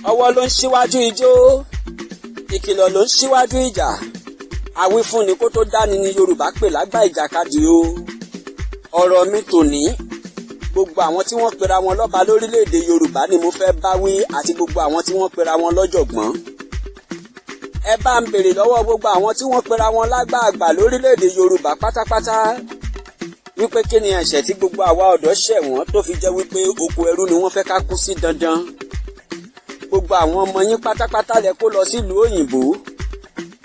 Ọwọ́ ló ń ṣíwájú ijó, ìkìlọ̀ ló ń ṣíwájú ìjà. Àwífúnni kó tó dání ni Yorùbá pè lágbà ìjàkadì o. Ọ̀rọ̀ mi tòní, gbogbo àwọn tí wọ́n pera wọn lọ́ba lórílẹ̀‐èdè Yorùbá ni mo fẹ́ bá wí, àti gbogbo àwọn tí wọ́n pera wọn lọ́jọ̀gbọ́n. Ẹ bá ń bèrè lọ́wọ́ gbogbo àwọn tí wọ́n pera wọn lágbààgbà lórílẹ̀‐èdè Yorùbá pátápátá wípé kí ni ẹ̀ṣẹ̀ tí gbogbo àwa ọ̀dọ́ ṣẹ̀ wọ́n tó fi jẹ́ wípé oko ẹrú ni wọ́n fẹ́ ká kú sí dandan? Gbogbo àwọn ọmọ yín pátápátá lẹ kó lọ sílùú òyìnbó,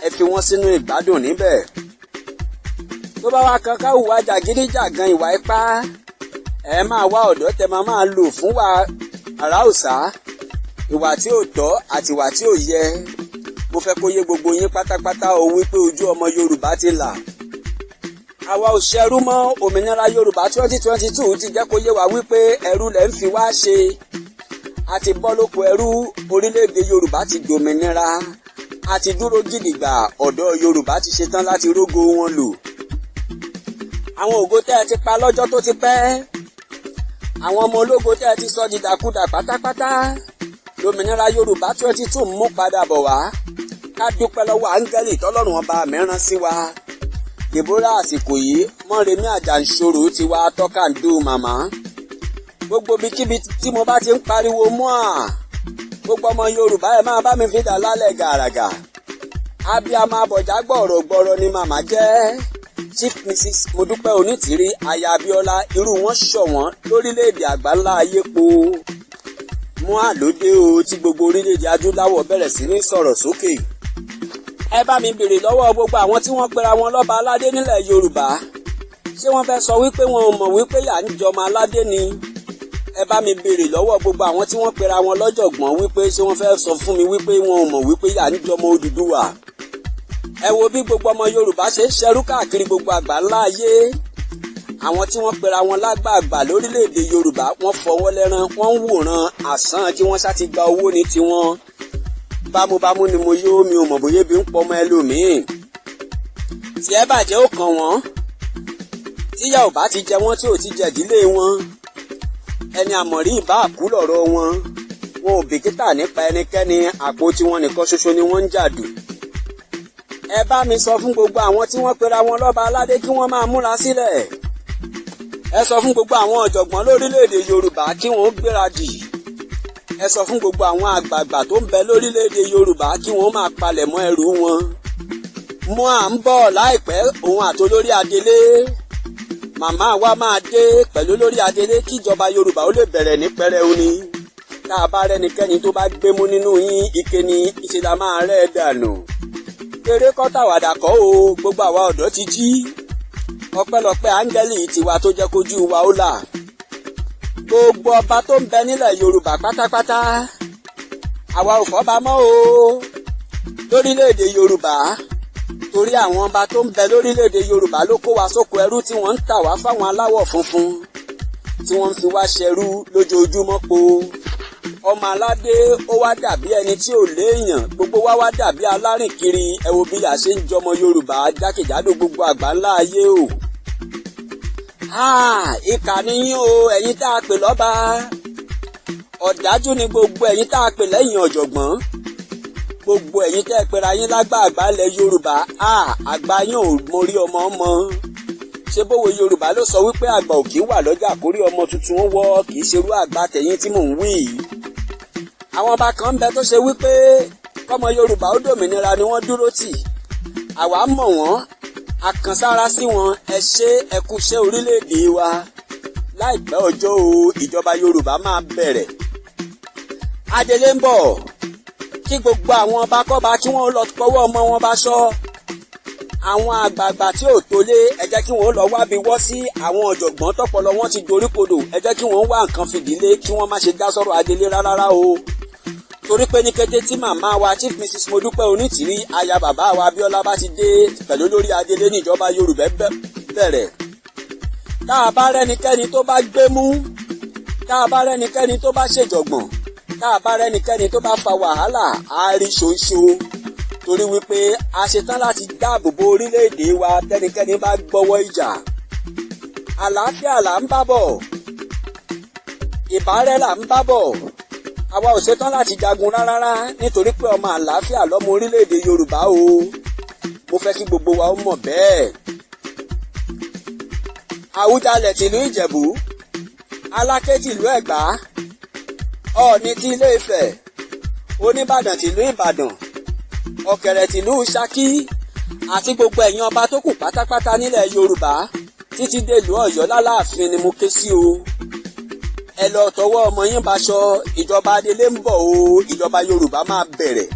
ẹ fi wọ́n sínú ìgbádùn níbẹ̀. Tó bá wá kan ká hùwà jàgídíjàgan, ìwà ipá, ẹ máa wá ọ̀dọ́ tẹ máa máa lò fún wa àráùsá, ìwà tí ò tọ́ àti ìwà tí ò yẹ. Mo fẹ́ kó yé gbogbo yín pátápátá o wípé ojú ọmọ Yorùbá ti là, àwa ò ṣẹrú mọ́. Òmìnira Yorùbá 2022 ti jẹ́ kó yé wa wípé ẹrú lẹ̀ ń fi wá ṣe. A ti bọ́ lóko ẹrú, orílẹ̀-èdè Yorùbá ti dòmìnira, a ti dúró gidigba. Ọ̀dọ́ Yorùbá ti ṣetán láti rógo wọn lò. Àwọn ògo tẹ́ ẹ ti pa lọ́jọ́ tó ti pẹ́, àwọn ọmọ ológo tẹ́ ẹ ti sọ dìdàkudà pátápátá, lómìnira Yorùbá 22 mú padà bọ̀ wá. Ká dúpẹ́ lọ́wọ́ áńgẹ́lì tọ́lọ́run ọba mìíràn sí wa, Deborah. Àsìkò yìí, Mọ́remí Àjàǹṣòro ti wá tọ́kàndó màmá. Gbogbo ibikíbi tí mo bá ti ń pariwo mú à, gbogbo ọmọ Yorùbá, ẹ máa bá mi fi dà lálẹ́ gàràgà. Abiyamọ abọ̀já gbọ̀rọ̀gbọ̀rọ̀ ni màmá jẹ́, Chief Mrs Modúpẹ́ Onítìrí aya Abíọ́lá. Irú wọn ṣọ̀wọ́n lórílẹ̀‐èdè àgbáńlá ayé po. Mú àlódé o tí gbogbo orílẹ̀‐èdè adúláwọ̀ bẹ̀rẹ̀ sí ní sọ̀rọ̀ sókè. Ẹ bá mi bèrè lọ́wọ́ gbogbo àwọn tí wọ́n pera wọn lọ́ba aládé nílẹ̀ Yorùbá, ṣé wọ́n fẹ́ sọ wípé wọn ò mọ̀ wípé yà ń jọmọ aládé ni? Ẹ bá mi bèrè lọ́wọ́ gbogbo àwọn tí wọ́n pera wọn lọ́jọ̀gbọ́n wípé ṣé wọ́n fẹ́ sọ fún mi wípé wọn ò mọ̀ wípé yà ń jọmọ Odùduwà? Ẹ wo bí gbogbo ọmọ Yorùbá ṣe ń ṣẹrú káàkiri gbogbo àgbáńlá ayé. Àwọn tí wọ́n pera wọn lágbààgbà lórílẹ̀‐èdè Yorùbá, wọ́n fọwọ́ lẹ́rán, wọ́n ń wòran àsán kí wọ́n ṣá ti gba owó ní tiwọn. Bámúbámú ni mo yó, mi ò mọ̀ bóyá ebi ń pọmọ ẹlòmíì. Tí ẹ bàjẹ́ ó kàn wọ́n, tíyà ò bá ti jẹ wọ́n, tí ò ti jẹ ìdílé wọn, ẹni àmọ̀rí ìbá àkú lọ̀rọ̀ wọn. Wọn ò bìkítà nípa ẹnikẹ́ni, àpò tiwọn nìkan ṣoṣo ni wọ́n ń jàdù. Ẹ bá mi sọ fún gbogbo àwọn tí wọ́n pera wọn lọ́ba aládé kí wọ́n máa múra sílẹ̀. Ẹ sọ fún gbogbo àwọn ọ̀jọ̀gbọ́n lórílẹ̀‐èdè Yorùbá kí wọ́n gbéradì. Ẹ sọ fún gbogbo àwọn àgbààgbà tó ń bẹ lórílẹ̀‐èdè Yorùbá kí wọ́n máa palẹ̀ mọ́ ẹrù wọn. Mú à ń bọ̀ láìpẹ́, òun àtolórí adelé. Màmá wa máa dé pẹ̀lú lórí adelé kíjọba Yorùbá ó lè bẹ̀rẹ̀ ní pẹrẹu ni. Tá a bá rẹ́nikẹ́ni tó bá gbémú nínú yín, ike ni ìṣe la máa rẹ́ dànù. Eré kọ́, tàwàdà kọ́ o. Gbogbo àwa ọ̀dọ́ ti jí. Ọpẹ́lọpẹ́ áńgẹ́lì tiwa tó jẹ́ kójú wa ó là. Gbogbo ọba tó ń bẹ nílẹ̀ Yorùbá pátápátá, àwa ò fọ́ba mọ́ o lórílẹ̀‐èdè Yorùbá, torí àwọn ọba tó ń bẹ lórílẹ̀‐èdè Yorùbá ló kó wa sóko ẹrú, tí wọ́n ń tà wá fáwọn aláwọ̀ funfun, tí wọ́n ń fi wá ṣẹrú lójoojúmọ́ po. Ọmọ aládé ó wá dàbí ẹni tí ò léèyàn, gbogbo wa wá dàbí alárìnkiri. Ẹ wo bí a ṣe ń jọmọ Yorùbá jákèjádò gbogbo àgbáńlá ayé o. Ìkà ni yín o, ẹ̀yin tá a pè lọ́ba. Ọ̀dájú ni gbogbo ẹ̀yin tá a pè lẹ́yìn ọ̀jọ̀gbọ́n, gbogbo ẹ̀yin tẹ́ ẹ pera yín lágbààgbà ilẹ̀ Yorùbá. Àgbà yín ò mórí ọmọ ọmọ. Ṣé bówe Yorùbá ló sọ wípé àgbà ò kì í wà lọ́jà kórí ọmọ tuntun ó wọ́? Kì í ṣerú àgbà tẹ̀yìn tí mò ń wí yìí. Àwọn ọba kan ń bẹ tó ṣe wípé kọ́mọ Yorùbá ó dòmìnira ni wọ́n dúró tì. Àwa mọ̀ wọ́n, àkànsára sí wọn. Ẹ ṣé, ẹ kú iṣẹ́ orílẹ̀-èdè wa. Láìpẹ́ ọjọ́ o, ìjọba Yorùbá máa bẹ̀rẹ̀. Adelé ń bọ̀. Kí gbogbo àwọn ọba kọ́ba kí wọ́n lọ kọ́wọ́ ọmọ wọn bá ṣọ́. Àwọn àgbààgbà tí ò tó lé, ẹ jẹ́ kí wọ́n lọ wábi wọ́ sí. Àwọn ọ̀jọ̀gbọ́n tọpọlọ wọn ti doríkodò, ẹ jẹ́ kí wọ́n wá nǹkan fìdílé, kí wọ́n má ṣe dá sọ́rọ̀ adelé rárá o, torí pé ní kété tí màmá wa Chief Mrs Modúpẹ́ Onítìrí aya bàbá wa Abíọ́lá bá ti dé pẹ̀lú lórí adelé ní ìjọba Yorùbá bẹ̀rẹ̀. Tá a bá rẹ́nikẹ́ni tó bá gbé mú, tá a bá rẹ́nikẹ́ni tó bá ṣèjọ̀gbọ̀n, tá a bá rẹ́nikẹ́ni tó bá fa wàhálà, á rí ṣoṣo, torí wípé a ṣetán láti dáàbò bo orílẹ̀-èdè wa. Tẹ́nikẹ́ni bá gbọ́wọ́ ìjà, àlàáfíà là ń bá bọ̀, ìbárẹ́ là ń bá bọ̀. Àwa ò ṣetán láti jagun rárá, nítorí pé ọmọ àlàáfíà lọ́mọ orílẹ̀-èdè Yorùbá o. Mo fẹ́ kí gbogbo wa ó mọ̀ bẹ́ẹ̀. Àwùjalẹ̀ tìlú Ìjẹ̀bú, Aláké tìlú Ẹ̀gbá, Ọọ̀ni ti Ilé Ifẹ̀, Oníbàdàn tìlú Ìbàdàn, Ọ̀kẹ̀rẹ̀ tìlú Ṣakí àti gbogbo ẹ̀yin ọba tó kù pátápátá nílẹ̀ Yorùbá títí dèlú Ọ̀yọ́ lálàáfin ni mo ké sí o. Ẹ lọ tọwọ́ ọmọ yín baṣọ. Ìjọba adelé ń bọ̀ o. Ìjọba Yorùbá máa bẹ̀rẹ̀.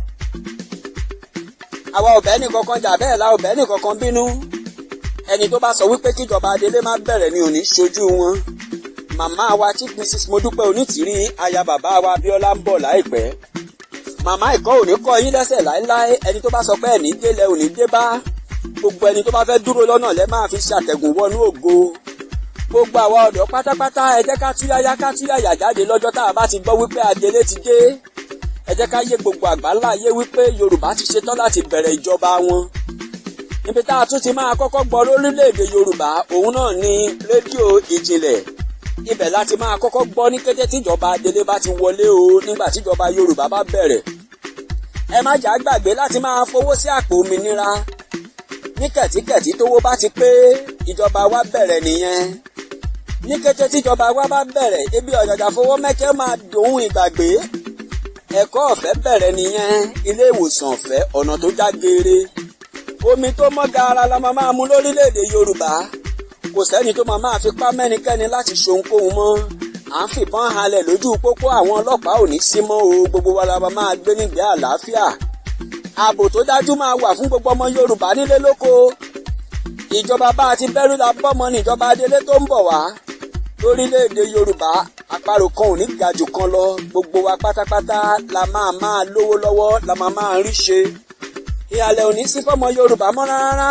Àwa ò bẹ́ẹ̀ nìkankan jà, bẹ́ẹ̀ la ò bẹ́ẹ̀ nìkankan bínú. Ẹni tó bá sọ wípé kíjọba adelé má bẹ̀rẹ̀ ni ò ní ṣojú wọn. Màmá wa, Chief Mrs Modúpẹ́ Onítìrí, aya bàbá wa Abíọ́lá, ń bọ̀ láìpẹ́. Màmá ìkọ́ ò ní kọ́ yín lẹ́sẹ̀ láéláé. Ẹni tó bá sọ pé ẹ̀ní délẹ̀ ò ní dé bá. Gbogbo ẹni tó bá fẹ́ dúró lọ́nà lẹ́ máa fi ṣàtẹ̀gùn wọnú ògo. Gbogbo àwa ọ̀dọ́ pátápátá, ẹ jẹ́ ká túyáyá, ká túyàyà jáde lọ́jọ́ tá a bá ti gbọ́ wípé adelé ti dé. Ẹ jẹ́ ká yé gbogbo àgbáńlá yé wípé Yorùbá ti ṣetán láti bẹ̀rẹ̀ ìjọba wọn. Níbi tá a tún ti máa kọ́kọ́ gbọ́ lórílẹ̀‐èdè Yorùbá, òun náà ni rédíò Ìjìnlẹ̀. Ibẹ̀ láti máa kọ́kọ́ gbọ́ ní kété tíjọba adelé bá ti wọlé o, nígbà tíjọba Yorùbá bá bẹ̀rẹ̀. Ẹ má jà gbàgbé láti máa fowó sí àpò òmìnira. Ní kẹ̀tíkẹ̀tí tówó bá ti pé, ìjọba wa bẹ̀rẹ̀ nìyẹn. Ní kété tíjọba wa bá bẹ̀rẹ̀, ebi ọ̀jàjà fowó mẹ́kẹ́ máa dòun ìgbàgbé. Ẹ̀kọ́ ọ̀fẹ́ bẹ̀rẹ̀ nìyẹn, ilé ìwòsàn ọ̀fẹ́, ọ̀nà tó já geere, omi tó mọ́ gaara la máa máa mú lórílẹ̀‐èdè Yorùbá. Kò sẹ́ni tó máa máa fipá mẹ́nikẹ́ni láti ṣohunkóhun mọ́. À ń fìbọn halẹ̀ lójú pópó, àwọn ọlọ́pàá ò ní sí mọ́ o. Gbogbo wa la máa gbé nígbé àlàáfíà. Ààbò tó dájú máa wà fún gbogbo ọmọ Yorùbá nílé lóko. Ìjọba bá a ti bẹ́rù la bọ́mọ ní ìjọba adélé tó ń bọ̀ wá lórílẹ̀‐èdè Yorùbá. Àparò kan ò ní ga jù kan lọ. Gbogbo wa pátápátá la máa máa lówó lọ́wọ́, la máa máa rí ṣe. Ìhàlẹ̀ ò ní sí fọ́mọ Yorùbá mọ́ rárá,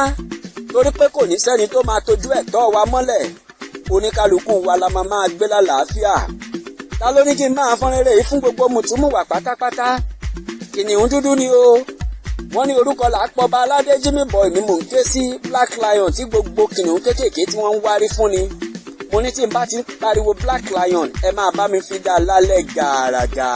torí pé kò ní sẹ́ni tó máa tojú ẹ̀tọ́ wa mọ́lẹ̀. Oníkálukú wa la máa máa gbé lálàáfíà. Ta ló ní kí n máa fọ́n rere yìí fún gbogbo mùtúmùwà pátápátá? Kìnìún dúdú ni o. Wọ́n ní orúkọ là á pọba aládé. Jimmy Boy ni mò ń ké sí, Black Lion tí gbogbo kìnìún kéékèèké tí wọ́n ń wárí fún ni. Mo ní tí n bá ti ń pariwo Black Lion, ẹ máa bá mi fi dá lálẹ́ gàràgà.